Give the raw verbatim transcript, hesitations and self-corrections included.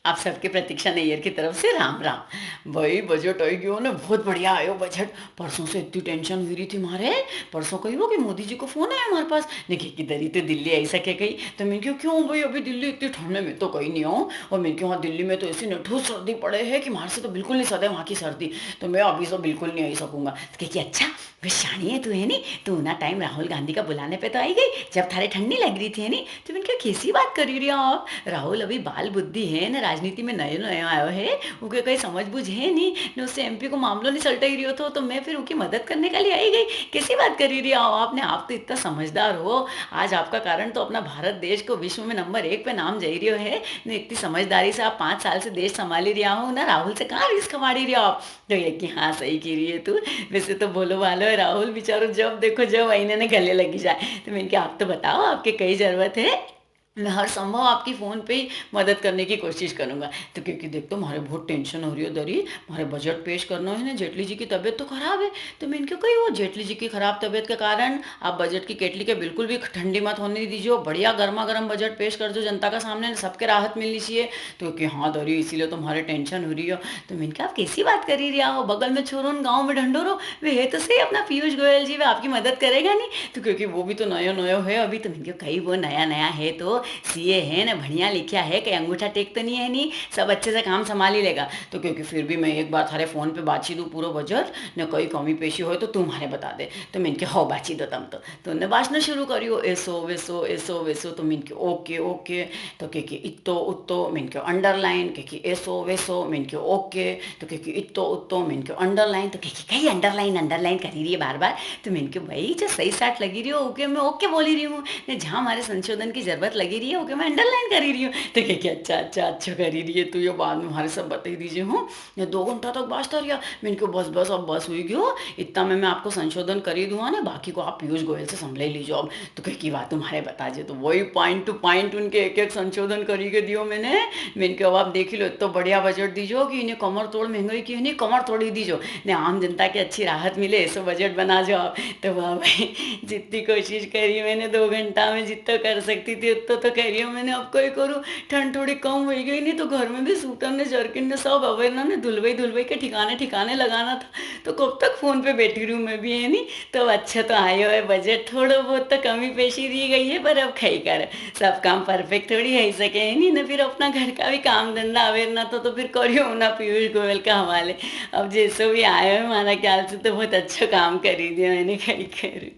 आप सबके प्रतीक्षा नैयर की तरफ से राम राम। भाई, बजट आई गयो ने, बहुत बढ़िया आयो बजट। परसों से इतनी tension हुई री थी म्हारे। परसों कही वो कि मोदी जी को फोन आया हमारे पास, ने कि किधर ही तो दिल्ली आई सके कही। तो मैं क्यों, क्यों भाई, अभी दिल्ली इतनी ठंड में मैं तो कहीं नहीं आऊँ। और मैं क्यों, हाँ, दिल्ली में तो ऐसी नठूस सर्दी पड़े है कि म्हारे से तो बिल्कुल नहीं सदे वहाँ की सर्दी। तो मैं अभी तो बिल्कुल नहीं आई सकूंगा। तो कहे कि अच्छा, वे शाणी है तू, है नी? तू ना टाइम राहुल गांधी का बुलाने पे तो आई गई, जब थारे ठंड नहीं लग रही थी, है नी? तो मैंने कहा, कैसी बात करी रिया हो आप? राहुल अभी बाल बुद्धि है ना, राजनीति में नयो नयो आयो है, उके कई समझ बुझ है नी, ने उससे एमपी को मामलो नहीं सलटाई रियो थो, तो मैं फिर उकी मदद करने के लिए आई गई। कैसी बात करी रिया हो आपने? आप तो इतना समझदार हो, आज आपका कारण तो अपना भारत देश को विश्व में नंबर एक पे नाम जाई रियो है, ने इतनी समझदारी से आप पाँच साल से देश संभाली रिया हो ना, राहुल से कहाँ रीस खवाड़ी रिया हो आप? तो ये कि हाँ, सही कह रही है तू। वैसे तो भोलो भालो है राहुल, बेचारो जब देखो जब आईने ने गले लगी जाए। तो मैंने कहा, आप तो बताओ, आपके कई जरूरत है, मैं हर संभव आपकी फोन पे ही मदद करने की कोशिश करूंगा। तो क्योंकि देख, तो म्हारे बहुत tension हो रही है दरी, म्हारे बजट पेश करना है ना, जेटली जी की तबीयत तो खराब है। तो मैंने कहा, कही वो जेटली जी की खराब तबीयत के कारण आप बजट की केटली के बिल्कुल भी ठंडी मत होने दीजिए, बढ़िया गर्मा गर्म बजट पेश कर दो जनता का सामने, सबके राहत मिलनी चाहिए। तो कि हाँ दरी, इसीलिए तो म्हारे tension हो रही है। तो मैंने कहा, आप कैसी बात करी रिया हो? बगल में छोरो ने गाँव में ढंढोरो, वे है तो सही अपना पीयूष गोयल जी, वे आपकी मदद करेगा नहीं? तो क्योंकि वो भी तो नयो नयो है अभी। तो मैंने कहा, कई वो नया नया है तो सीए है ना, बढ़िया लिखा है, कई अंगूठा टेक तो नहीं है नहीं, सब अच्छे से काम संभाली लेगा। तो क्योंकि फिर भी मैं एक बार थारे फोन पे बाची दूँ पूरो बजट, ने कई कमी पेशी होए तो तू म्हारे बता दे। तो मैंने कहा, हो बाची दो तम तो। तो उनने बाचनो शुरू करियो, ऐसो वैसो, ऐसो वैसो। तो मैंने कहा, ओके, ओके। तो कहे कि इत्तो उत्तो, मैंने कहा अंडरलाइन, कहे कि ऐसो वैसो, मैंने कहा ओके। तो कहे कि इत्तो उत्तो, मैंने कहा अंडरलाइन। तो कहे कि कई अंडरलाइन अंडरलाइन करी रही है बार बार। तो मैंने कहा, भाई, जो सही साट लगी रही हो, ओके, मैं ओके बोली रही हूँ, ने जहाँ हमारे संशोधन की जरूरत लगी रही है, ओके, मैं अंडरलाइन करी रही हूँ। तो कहे कि अच्छा, अच्छा, अच्छा करी रही है तू, यो बाद में हमारे सब बताई दीजिए हूँ। ने दो घंटा तक बाचता रिया। मैंने कहा, बस, बस, अब बस हुई गयो, इतना में मैं आपको संशोधन करी दूंगा ना, बाकी को आप पीयूष गोयल से संभले लीजो अब। तो कहे कि बात तुम्हारे बता जे, तो वही point to point उनके एक एक संशोधन करी के दियो मैंने। मैंने कहा, अब आप देखी लो, इतना बढ़िया बजट दीजो कि इन्हें कमर तोड़ महंगाई की, इन्हें कमर तोड़ी दीजो, ने आम जनता के अच्छी राहत मिले, ऐसो बजट बना जो आप। तो वाह भाई, जितनी कोशिश करी मैंने दो घंटा में, जितना कर सकती थी उतना तो करी हूँ मैंने, अब कोई करूँ। ठंड थोड़ी कम हुई गई, नहीं तो घर में भी सूटर ने जर्किन ने सब अवेरना ने धुलवाई धुलवाई के ठिकाने ठिकाने लगाना था। तो कब तक फोन पे बैठी रहूँ मैं भी, है नी? तो अच्छा तो आयो है बजट, थोड़ो बहुत तो कमी पेशी रही गई है, पर अब खई कर, सब काम perfect थोड़ी है सके, है नी? ना फिर अपना घर का भी काम धंधा अवेरना था, तो फिर करियो ना पीयूष गोयल का हवाले। अब जैसो भी आयो है, हमारा ख्याल से तो बहुत अच्छा काम करी दियो मैंने, खई कर।